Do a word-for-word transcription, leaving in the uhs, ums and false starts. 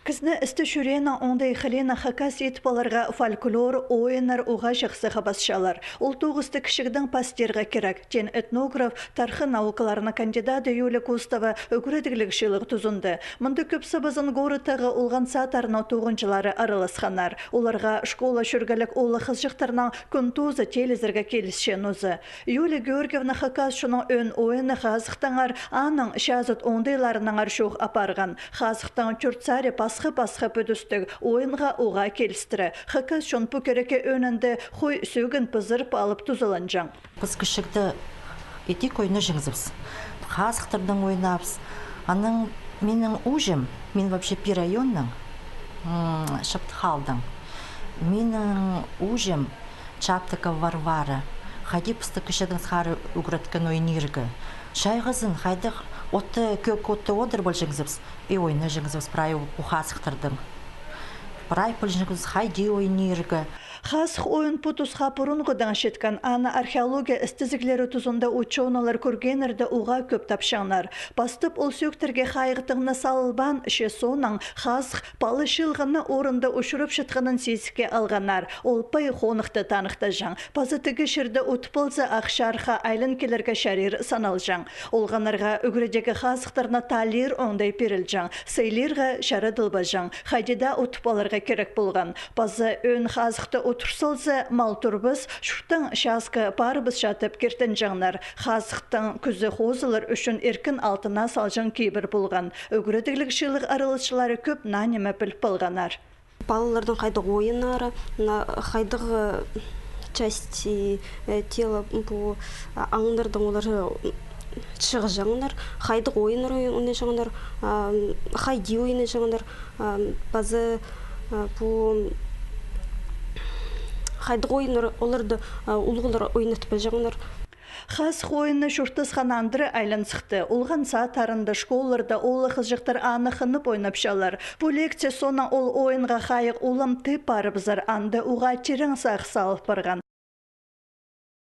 Кізіні істі чӱреенең оңдай хылиинаң хакас ит паларға фольклор, ойыннар уғаа чахсы хабасчалар. Ол тоғысты кічігдең пастирға кирек, теен этнограф, тархы наукаларының кандидаты Юлия Кустова ӱгредігліг чыылығ тузында. Мында кӧп сабазын городтағы олған садтарының тоғынҷылары араласханнар. Оларға школа чӧргелік оолах-хызыҷахтарнаң кӱн тооза теелізерге килісче нооза. Юлия Георгиевна хакас чонның ӧӧн ойыны хазыхтаңар, аның чазыт оңдайларынаңар чоох апарған. Хазыхтың чуртазы пасха-пасха пӱдістіг, ойынға уғаа килістіре. Хакас чон пу кирекке ӧӧнінде хой сӧӧгін пызырып алып тузаланҷаң. Піс кічігде идӧк ойнаҷаңмыс. Хазыхтардаң ойнапчаңмыс. Анаң минің ууҷам, мин вообще пір районнаң, м, Шаптых аалдаң. Минің ууҷам Чаптыкова Варвара хайди пісті кічігдең сығара ӱгреткен ойнирға. Чайғызын хайдағ отты, кӧк отты одыр полҷаңмыс и ойнаҷаңмыс прай пу хазыхтардаң. Прай пілҷеңміс хайди ойнирға. Хазых ойын пу тусха пурунғыдаң читкен, аны археология істезіглері тузында учёныйлар кӧргеннерде уғаа кӧп тапчаңнар. Пастап ол сӧӧктерге хайығ тыңна салылбаан, че соонаң хазых пала чыылғаны орында учурапчатханын сизікке алғаннар. Ол пай хоныхты таныхтаҷаң. Паза тігі чирде от полза, ах чарыхха айлан килерге чарир саналҷаң. Олғаннарға ӱгредігліг хазыхтарны талир оңдай пирілҷең, сыйлирға чарадылбаҷаң. Хайди даа утып аларға кирек полған. Паза ӧӧн хазыхты утыр салза, мал турбас, чурттаң часха парыбысча тіп киртінҷеңнер. Хазыхтың кӱзі хозылар ӱчӱн иркін алтына салҷаң кибір полған. Ӱгредігліг чыылығ араласчылары кӧп наа ниме піліп алғаннар. Палаларның хайдағ ойыннары, на-, хайдағ, э, часть, э, тела, пу, а, аңнардаң олар, э, чығҷаңнар, хайдағ ойыннар ой-, ойнаҷаңнар, а, хайди ойнаҷаңнар, а, паза, а, пу хайдағ ойыннар оларны, а, улуғлар ойнатпаҷаңнар. Хазых ойыны чуртасхан андыра айлан сыхты. Олған садтарында, школаларда оолах-хызыҷахтар аны хынып ойнапчалар. Пу лекция соонаң ол ойынға хайығ улам тіп парыбызар, анда уғаа тирең сағыс салыл парған.